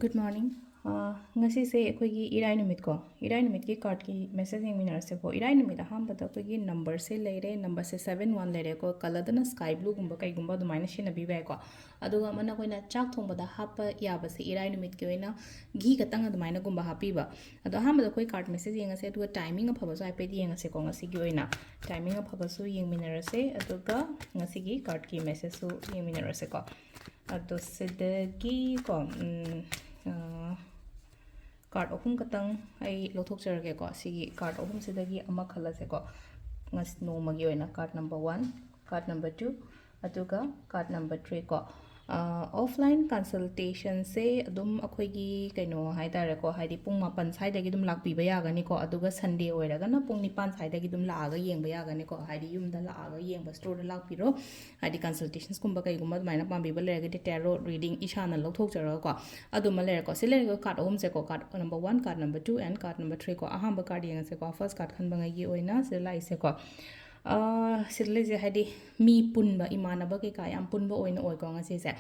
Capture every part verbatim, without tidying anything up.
Good morning. ꯑꯥ, ꯉꯁꯤꯁꯦ ꯑꯩꯈꯣꯏꯒꯤ ꯏꯔꯥꯏ ꯅꯨꯃꯤꯠꯀꯣ, ꯏꯔꯥꯏ ꯅꯨꯃꯤꯠꯀꯤ cardꯀꯤ message ꯌꯦꯡꯃꯤꯟꯅꯔꯁꯦꯀꯣ꯫ ꯏꯔꯥꯏ ꯅꯨꯃꯤꯠ ꯑꯍꯥꯟꯕꯗ ꯑꯩꯈꯣꯏꯒꯤ numberꯁꯦ ꯂꯩꯔꯦ, numberꯁꯦ seven one ꯂꯩꯔꯦꯀꯣ꯫ Colourꯗꯅ sky blueꯒꯨꯝꯕ ꯀꯩꯒꯨꯝꯕ ꯑꯗꯨꯃꯥꯏꯅ ꯁꯤꯖꯤꯟꯅꯕꯤꯕ ꯌꯥꯏꯀꯣ꯫ ꯑꯗꯨꯒ ꯑꯃꯅ ꯑꯩꯈꯣꯏꯅ ꯆꯥꯛ ꯊꯣꯡꯕꯗ ꯍꯥꯞꯄ ꯌꯥꯕꯁꯦ ꯏꯔꯥꯏ ꯅꯨꯃꯤꯠꯀꯤ ꯑꯣꯏꯅ ꯘꯤ ꯈꯛꯇꯪ ꯑꯗꯨꯃꯥꯏꯅꯒꯨꯝꯕ ꯍꯥꯞꯄꯤꯕ꯫ ꯑꯗꯣ ꯑꯍꯥꯟꯕꯗ ꯑꯩꯈꯣꯏ card message ꯌꯦꯡꯉꯁꯦ, ꯑꯗꯨꯒ timing ꯑꯐꯕꯁꯨ ꯍꯥꯏꯐꯦꯠ ꯌꯦꯡꯉꯁꯦꯀꯣ꯫ ꯉꯁꯤꯒꯤ ꯑꯣꯏꯅ timing ꯑꯐꯕꯁꯨ ꯌꯦꯡꯃꯤꯟꯅꯔꯁꯦ, ꯑꯗꯨꯒ ꯉꯁꯤꯒꯤ cardꯀꯤ messageꯁꯨ ꯌꯦꯡꯃꯤꯟꯅꯔꯁꯦꯀꯣ꯫ ꯑꯗꯣ ꯁꯤꯗꯒꯤꯀꯣ, ꯎꯝ, ꯑ, card ꯑꯍꯨꯝ ꯈꯛꯇꯪ ꯑꯩ ꯂꯧꯊꯣꯛꯆꯔꯒꯦꯀꯣ꯫ ꯁꯤꯒꯤ card ꯑꯍꯨꯝꯁꯤꯗꯒꯤ ꯑꯃ ꯈꯜꯂꯁꯦꯀꯣ꯫ ꯉꯁꯤ ꯅꯣꯡꯃꯒꯤ ꯑꯣꯏꯅ card number one, card number two, ꯑꯗꯨꯒ card number three ꯀꯣ꯫ ꯑ, offline consultationꯁꯦ ꯑꯗꯨꯝ ꯑꯩꯈꯣꯏꯒꯤ ꯀꯩꯅꯣ ꯍꯥꯏꯇꯥꯔꯦꯀꯣ, ꯍꯥꯏꯗꯤ ꯄꯨꯡ ꯃꯥꯄꯟ ꯁ꯭ꯋꯥꯏꯗꯒꯤ ꯑꯗꯨꯝ ꯂꯥꯛꯄꯤꯕ ꯌꯥꯒꯅꯤꯀꯣ꯫ ꯑꯗꯨꯒ Sunday ꯑꯣꯏꯔꯒꯅ ꯄꯨꯡ ꯅꯤꯄꯥꯟ ꯁ꯭ꯋꯥꯏꯗꯒꯤ ꯑꯗꯨꯝ ꯂꯥꯛꯑꯒ ꯌꯦꯡꯕ ꯌꯥꯒꯅꯤꯀꯣ꯫ ꯍꯥꯏꯗꯤ ꯌꯨꯝꯗ ꯂꯥꯛꯑꯒ ꯌꯦꯡꯕ, storeꯗ ꯂꯥꯛꯄꯤꯔꯣ꯫ ꯍꯥꯏꯗꯤ consultationsꯀꯨꯝꯕ ꯀꯩꯒꯨꯝꯕ ꯑꯗꯨꯃꯥꯏꯅ ꯄꯥꯝꯕꯤꯕ ꯂꯩꯔꯒꯗꯤ tarot reading ꯏꯁꯥꯅ ꯂꯧꯊꯣꯛꯆꯔꯒꯀꯣ, ꯑꯗꯨꯃ ꯂꯩꯔꯦꯀꯣ꯫ ꯁꯤ ꯂꯩꯔꯤꯕ card ꯑꯍꯨꯝꯁꯦꯀꯣ, card number one, card number two and card number three ꯀꯣ꯫ ꯑꯍꯥꯟꯕ card ꯌꯦꯡꯉꯁꯦꯀꯣ, first card ꯈꯟꯕꯉꯩꯒꯤ ꯑꯣꯏꯅ ꯁꯤꯗ ꯂꯥꯛꯏꯁꯦꯀꯣ꯫ ꯑ, ꯁꯤꯗ ꯂꯩꯁꯦ ꯍꯥꯏꯗꯤ ꯃꯤ ꯄꯨꯟꯕ, ꯏꯃꯥꯟꯅꯕ ꯀꯩꯀꯥ ꯌꯥꯝ ꯄꯨꯟꯕ ꯑꯣꯏꯅ ꯑꯣꯏꯀꯣ ꯉꯁꯤꯁꯦ꯫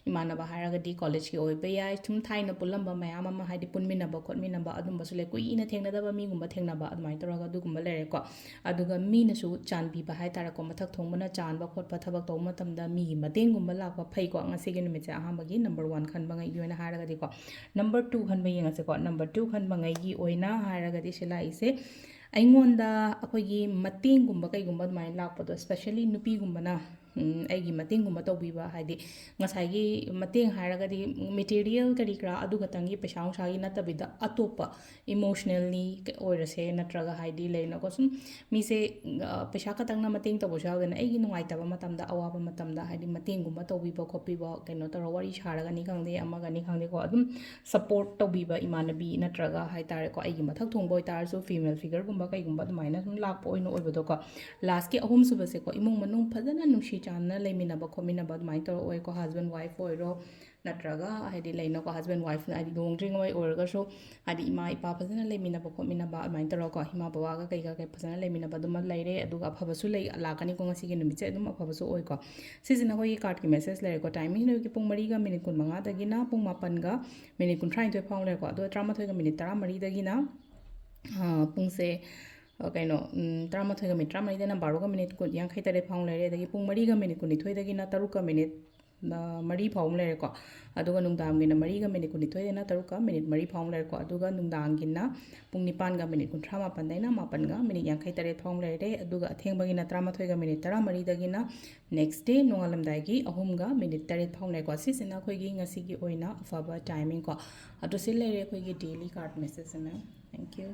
ꯏꯃꯥꯟꯅꯕ ꯍꯥꯏꯔꯒꯗꯤ collegeꯀꯤ ꯑꯣꯏꯕ ꯌꯥꯏ, ꯁꯨꯝ ꯊꯥꯏꯅ ꯄꯨꯜꯂꯝꯕ ꯃꯌꯥꯝ ꯑꯃ, ꯍꯥꯏꯗꯤ ꯄꯨꯟꯃꯤꯟꯅꯕ ꯈꯣꯠꯃꯤꯟꯅꯕ ꯑꯗꯨꯝꯕꯁꯨ ꯂꯩ, ꯀꯨꯏꯅ ꯊꯦꯡꯅꯗꯕ ꯃꯤꯒꯨꯝꯕ ꯊꯦꯡꯅꯕ ꯑꯗꯨꯃꯥꯏꯅ ꯇꯧꯔꯒ ꯑꯗꯨꯒꯨꯝꯕ ꯂꯩꯔꯦꯀꯣ꯫ ꯑꯗꯨꯒ ꯃꯤꯅꯁꯨ ꯆꯥꯟꯕꯤꯕ ꯍꯥꯏꯇꯥꯔꯦꯀꯣ, ꯃꯊꯛ ꯊꯣꯡꯕꯅ ꯆꯥꯟꯕ ꯈꯣꯠꯄ, ꯊꯕꯛ ꯇꯧꯕ ꯃꯇꯝꯗ ꯃꯤꯒꯤ ꯃꯇꯦꯡꯒꯨꯝꯕ ꯂꯥꯛꯄ ꯐꯩꯀꯣ꯫ ꯉꯁꯤꯒꯤ ꯅꯨꯃꯤꯠꯁꯦ ꯑꯍꯥꯟꯕꯒꯤ number one ꯈꯟꯕꯉꯩꯒꯤ ꯑꯣꯏꯅ ꯍꯥꯏꯔꯒꯗꯤꯀꯣ꯫ Number two ꯈꯟꯕ ꯌꯦꯡꯉꯁꯦꯀꯣ꯫ Number two ꯈꯟꯕꯉꯩꯒꯤ ꯑꯣꯏꯅ ꯍꯥꯏꯔꯒꯗꯤ ꯁꯤ ꯂꯥꯛꯏꯁꯦ, ꯑꯩꯉꯣꯟꯗ ꯑꯩꯈꯣꯏꯒꯤ ꯃꯇꯦꯡꯒꯨꯝꯕ ꯀꯩꯒꯨꯝꯕ ꯑꯗꯨꯃꯥꯏꯅ ꯂꯥꯛꯄꯗꯣ, especially ꯅꯨꯄꯤꯒꯨꯝꯕꯅ, ꯎꯝ, ꯑꯩꯒꯤ ꯃꯇꯦꯡꯒꯨꯝꯕ ꯇꯧꯕꯤꯕ, ꯍꯥꯏꯗꯤ ꯉꯁꯥꯏꯒꯤ ꯃꯇꯦꯡ ꯍꯥꯏꯔꯒꯗꯤ material ꯀꯔꯤ ꯀꯔꯥ ꯑꯗꯨ ꯈꯛꯇꯪꯒꯤ ꯄꯩꯁꯥ ꯅꯨꯡꯁꯥꯒꯤ ꯅꯠꯇꯕꯤꯗ ꯑꯇꯣꯞꯄ emotionally ꯑꯣꯏꯔꯁꯦ, ꯅꯠꯇ꯭ꯔꯒ ꯍꯥꯏꯗꯤ ꯂꯩꯅꯀꯣ, ꯁꯨꯝ ꯃꯤꯁꯦ, ꯑ, ꯄꯩꯁꯥ ꯈꯛꯇꯪꯅ ꯃꯇꯦꯡ ꯇꯧꯕꯁꯨ ꯌꯥꯎꯗꯅ, ꯑꯩꯒꯤ ꯅꯨꯡꯉꯥꯏꯇꯕ ꯃꯇꯝꯗ, ꯑꯋꯥꯕ ꯃꯇꯝꯗ ꯍꯥꯏꯗꯤ ꯃꯇꯦꯡꯒꯨꯝꯕ ꯇꯧꯕꯤꯕ ꯈꯣꯠꯄꯤꯕ, ꯀꯩꯅꯣ ꯇꯧꯔꯒ ꯋꯥꯔꯤ ꯁꯥꯔꯒꯅꯤ ꯈꯪꯗꯦ, ꯑꯃꯒꯅꯤ ꯈꯪꯗꯦꯀꯣ, ꯑꯗꯨꯝ support ꯇꯧꯕꯤꯕ ꯏꯃꯥꯟꯅꯕꯤ ꯅꯠꯇ꯭ꯔꯒ ꯍꯥꯏꯇꯥꯔꯦꯀꯣ, ꯑꯩꯒꯤ ꯃꯊꯛ ꯊꯣꯡꯕ ꯑꯣꯏꯇꯥꯔꯁꯨ female figureꯒꯨꯝꯕ ꯀꯩꯒꯨꯝꯕ ꯑꯗꯨꯃꯥꯏꯅ ꯁꯨꯝ ꯂꯥꯛꯄ ꯑꯣꯏꯅ ꯑꯣꯏꯕꯗꯣꯀꯣ꯫ Lastꯀꯤ ꯑꯍꯨꯝꯁꯨꯕꯁꯦꯀꯣ, ꯏꯃꯨꯡ ꯃꯅꯨꯡ ꯐꯖꯅ ꯅꯨꯡꯁꯤ ꯆꯥꯟꯅ ꯂꯩꯃꯤꯟꯅꯕ ꯈꯣꯠꯃꯤꯟꯅꯕ ꯑꯗꯨꯃꯥꯏꯅ ꯇꯧꯔꯛꯑꯣꯏꯀꯣ꯫ ꯍꯁꯕꯦꯟ ꯋꯥꯏꯐ ꯑꯣꯏꯔꯣ, ꯅꯠꯇ꯭ꯔꯒ ꯍꯥꯏꯗꯤ ꯂꯩꯅꯀꯣ, ꯍꯁꯕꯦꯟ ꯋꯥꯏꯐ ꯍꯥꯏꯗꯤ ꯂꯨꯍꯣꯡꯗ꯭ꯔꯤꯉꯩ ꯑꯣꯏꯔꯒꯁꯨ ꯍꯥꯏꯗꯤ ꯏꯃꯥ ꯏꯄꯥ ꯐꯖꯅ ꯂꯩꯃꯤꯟꯅꯕ ꯈꯣꯠꯃꯤꯟꯅꯕ ꯑꯗꯨꯃꯥꯏꯅ ꯇꯧꯔꯒꯀꯣ, ꯏꯃꯥ ꯕꯕꯥꯒ ꯀꯩꯒ ꯀꯩ ꯐꯖꯅ ꯂꯩꯃꯤꯟꯅꯕ ꯑꯗꯨꯃ ꯂꯩꯔꯦ꯫ ꯑꯗꯨꯒ ꯑꯐꯕꯁꯨ ꯂꯩ, ꯂꯥꯛꯀꯅꯤꯀꯣ, ꯉꯁꯤꯒꯤ ꯅꯨꯃꯤꯠꯁꯦ ꯑꯗꯨꯝ ꯑꯐꯕꯁꯨ ꯑꯣꯏꯀꯣ꯫ ꯁꯤꯁꯤꯅ ꯑꯩꯈꯣꯏꯒꯤ ꯀꯥꯔꯠꯀꯤ ꯃꯦꯁꯦꯖ ꯂꯩꯔꯦꯀꯣ꯫ ꯇꯥꯏꯃꯤꯡꯁꯤꯅ ꯑꯩꯈꯣꯏꯒꯤ ꯄꯨꯡ ꯃꯔꯤꯒ ꯃꯤꯅꯤꯠ ꯀꯨꯟꯃꯉꯥꯗꯒꯤꯅ ꯄꯨꯡ ꯃꯥꯄꯟꯒ ꯃꯤꯅꯤꯠ ꯀꯨꯟꯊ꯭ꯔꯥꯅꯤꯊꯣꯏ ꯐꯥꯎ ꯂꯩꯔꯦꯀꯣ꯫ ꯑꯗꯣ ꯇꯔꯥꯃꯥꯊꯣꯏꯒ ꯃꯤꯅꯤꯠ ꯇꯔꯥꯃꯔꯤꯗꯒꯤꯅ ꯄꯨꯡꯁꯦ ꯀꯩꯅꯣ, ꯇꯔꯥꯃꯥꯊꯣꯏꯒ ꯃꯤꯅꯤꯠ ꯇꯔꯥꯃꯔꯤꯗꯅ ꯕꯥꯔꯣꯒ ꯃꯤꯅꯤꯠ ꯀꯨꯟ, ꯌꯥꯡꯈꯩ ꯇꯔꯦꯠ ꯐꯥꯎ ꯂꯩꯔꯦ꯫ ꯑꯗꯒꯤ ꯄꯨꯡ ꯃꯔꯤꯒ ꯃꯤꯅꯤꯠ ꯀꯨꯟꯅꯤꯊꯣꯏꯗꯒꯤꯅ ꯇꯔꯨꯛꯀ ꯃꯤꯅꯤꯠ ꯃꯔꯤ ꯐꯥꯎ ꯑꯃ ꯂꯩꯔꯦꯀꯣ꯫ ꯑꯗꯨꯒ ꯅꯨꯡꯗꯥꯡꯒꯤꯅ ꯃꯔꯤꯒ ꯃꯤꯅꯤꯠ ꯀꯨꯟꯅꯤꯊꯣꯏꯗꯩꯅ ꯇꯔꯨꯛꯀ ꯃꯤꯅꯤꯠ ꯃꯔꯤ ꯐꯥꯎ ꯑꯃ ꯂꯩꯔꯦꯀꯣ꯫ ꯑꯗꯨꯒ ꯅꯨꯡꯗꯥꯡꯒꯤꯅ ꯄꯨꯡ ꯅꯤꯄꯥꯟꯒ ꯃꯤꯅꯤꯠ ꯀꯨꯟꯊ꯭ꯔꯥ ꯃꯥꯄꯟꯗꯩꯅ ꯃꯥꯄꯟꯒ ꯃꯤꯅꯤꯠ ꯌꯥꯡꯈꯩ ꯇꯔꯦꯠ ꯐꯥꯎ ꯑꯃ ꯂꯩꯔꯦ꯫ ꯑꯗꯨꯒ ꯑꯊꯦꯡꯕꯒꯤꯅ ꯇꯔꯥꯃꯥꯊꯣꯏꯒ ꯃꯤꯅꯤꯠ ꯇꯔꯥꯃꯔꯤꯗꯒꯤꯅ next day ꯅꯣꯡꯉꯥꯜꯂꯝꯗꯥꯏꯒꯤ ꯑꯍꯨꯝꯒ ꯃꯤꯅꯤꯠ ꯇꯔꯦꯠ ꯐꯥꯎ ꯑꯃ ꯂꯩꯔꯦꯀꯣ꯫ ꯁꯤꯁꯤꯅ ꯑꯩꯈꯣꯏꯒꯤ ꯉꯁꯤꯒꯤ ꯑꯣꯏꯅ ꯑꯐꯕ ꯇꯥꯏꯃꯤꯡ ꯀꯣ꯫ ꯑꯗꯣ ꯁꯤ ꯂꯩꯔꯦ ꯑꯩꯈꯣꯏꯒꯤ daily card message ꯑꯃ꯫ Thank you꯫